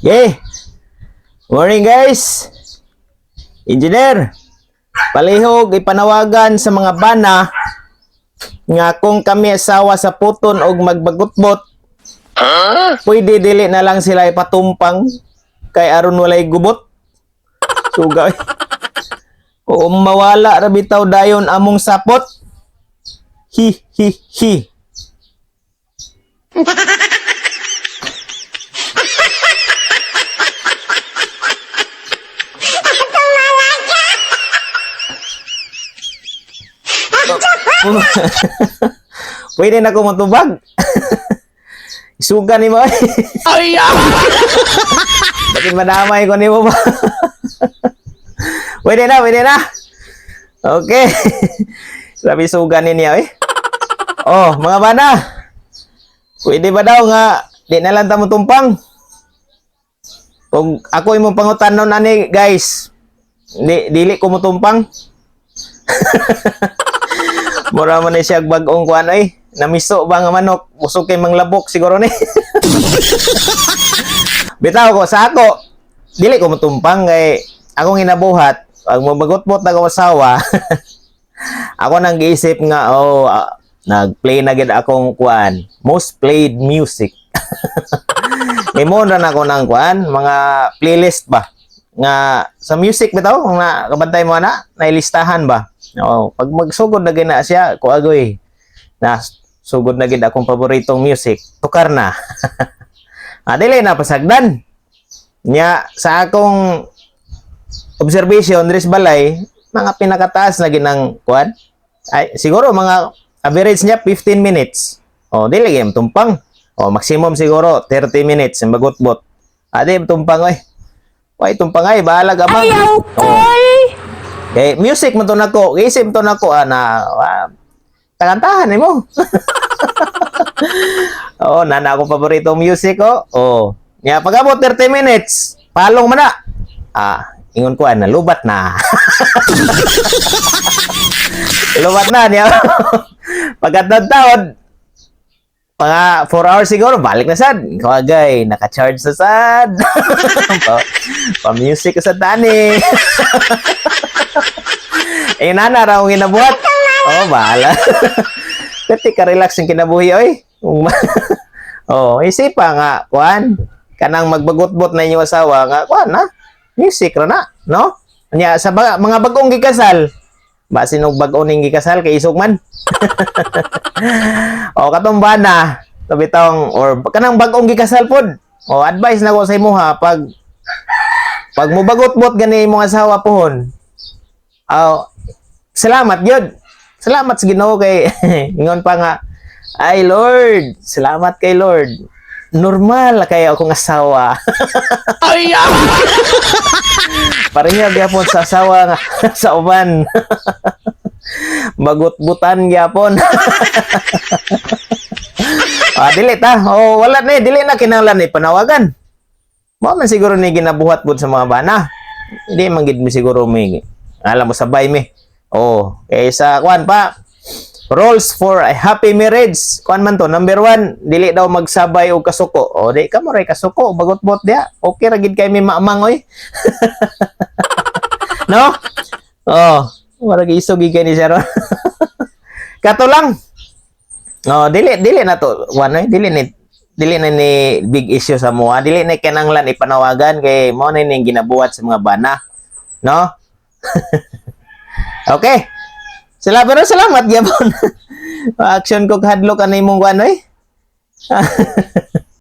Okay. Morning, guys. Engineer, palihog ipanawagan sa mga bana nga kung kami asawa sa puton og magbagutbot, pwede dili na lang sila ipatumpang kay aron walay gubot. Sugay. O mawala ra bitaw dayon among sapot. Hi hi hi. Pwede na ko motubag. Isuga nimo. Ay! Bakit madamay ko nimo ba? Pwede na, pwede na. Okay. Grabe suga ninyo eh. Oh, mga bana. Pwede ba daw nga di na lang ta motumpang? Kung ako imong pangutanon ani, guys, di, dili ko motumpang. Mura man ni siya bag-ong kuan oy. Namiso ba nga manok? Busog kay manglabok siguro ni. Bitaw ko sa ako, dili ko motumpang kay akong ginabuhat pag mabagotbot na akong asawa, ako nang giisip nga, oh, nag-play na gid akong kuan, most played music. Imo na nako ng kuan, mga playlist ba nga sa music bitaw kung na kabantay mo na nailistahan ba. Oh, pag magsugod na gid na siya ko, agoy na sugod na gid akong paboritong music, tukar na. Dili na pasagdan nya. Sa akong observation diri sa balay, mga pinakataas na ginang kuan ay siguro mga average niya 15 minutes. Oh, dili gyud tumpang. Oh, maximum siguro 30 minutes ang bagutbot. Adi tumpang oy. Way tumpang ay bahala ka bang. Ayaw Oh. koy! Kay music man to nako, isip to nako na takantahan nimo. Oo, nana akong paboritong music ko. Oh. Nya pag-abot 30 minutes, palong man na. Ingon ko ana, lubat na. Lubat na niya. Pagkatawad, mga 4 hours siguro, balik na sad. Kawagay, naka-charge na sad. Pa music sa tani. Eh, nana raw ang ginabuhat. Oh, bahala. Pwede ka relax yung kinabuhi, oy. Oh, isipa nga, kuan, kanang magbagutbot na inyong asawa nga, kuan na, music ra na, no? Nya, sa mga bagong gikasal, basin og bag-o ning gikasal, kay isog man. O, katong bana, tabitong, or kanang bagong gikasal pod. O, advice na ko sa imuha, pag mubagot-bot gani imong asawa pohon, oh, salamat gyud. Salamat sa Ginoo kay ingon pa nga, "Ay Lord, salamat kay Lord. Normal kay akong asawa." Ay! Pareha gyapon sa asawa nga sa uban. Bagutbutan gyapon. Dili ta. Oh, wala na eh. Dili na kinahanglan ni panawagan. Mao man siguro ni ginabuhat pud sa mga bana. Hindi man gid mi siguro mi. Alam mo sabay mi. Oh, kay sa kuan pa, rules for a happy marriage. Kuan man to, number 1, dili daw magsabay og kasuko. O, di ka mo ray kasuko, bagutbot diya. Okay ra gid kay mi maamang oy. No? Oh, wala isog gid kay ni siya ron. Kato lang. Oh, dili dili na to. Kuan oy, dili na ni big issue sa mua. Dili na kinahanglan ipanawagan kay mao na ning ginabuhat sa mga bana. No? Okay. Sila pero salamat gyapon. Action ko kahadlok ani imong kuan oy.